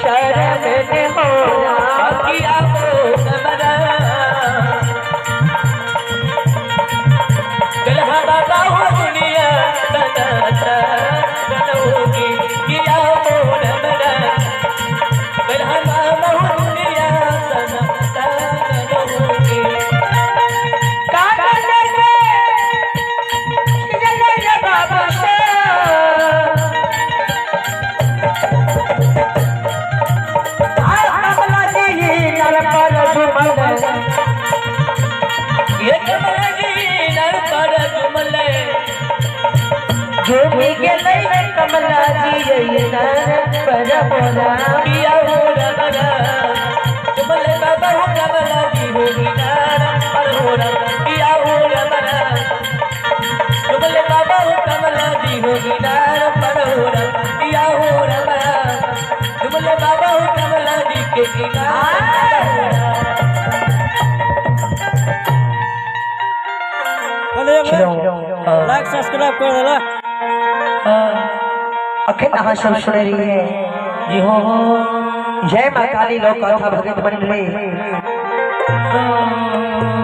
शरण हो किया हो गलहा बाबा हो दुनिया होगी किया मोर मरा गलहा बाबा हो दुनिया होगी ये कमला जी नर पर जुमले झूमी गेलै कमला जी नर पर मोरा किया हो रमना जुमले बाबा हो कमला जी हो नर पर हो किया हो रमना जुमले बाबा हो कमला जी हो नर पर हो किया हो रमना जुमले बाबा हो कमला जी के किनार। लाइक सब्सक्राइब कर देला। अखन अहाँ सब सुनै रहियै जी हो जय माँ काली लोक कथा भगत मंडली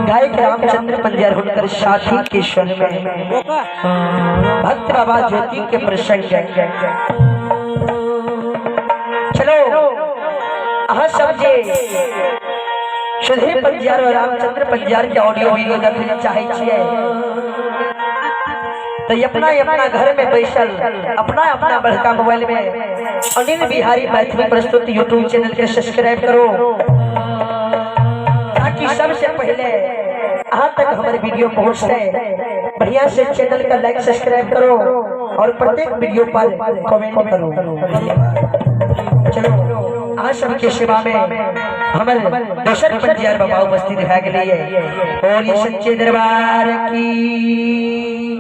गायक रामचंद्र पंजियार हुनकर साथी के स्वर में भक्त बाबा ज्योति के प्रसंग। चलो अहाँ सब जे सुधीर पंजियार और रामचंद्र पंजियार के ऑडियो वीडियो देखै चाहै छियै तो अपना अपना घर में बैसल अपना अपना बड़का मोबाइल में अनिल बिहारी मैथिली प्रस्तुत यूट्यूब चैनल के सब्सक्राइब करो ताकि सबसे पहले अहाँ तक हमारे वीडियो पहुँचते। बढ़िया से चैनल का लाइक सब्सक्राइब करो और प्रत्येक वीडियो पर कमेंट करो। चलो अहाँ सबके सेवा में हमारे दोसर पंजियार बाबा उपस्थित भए गेलियै। और ये सच्चे दरबार की।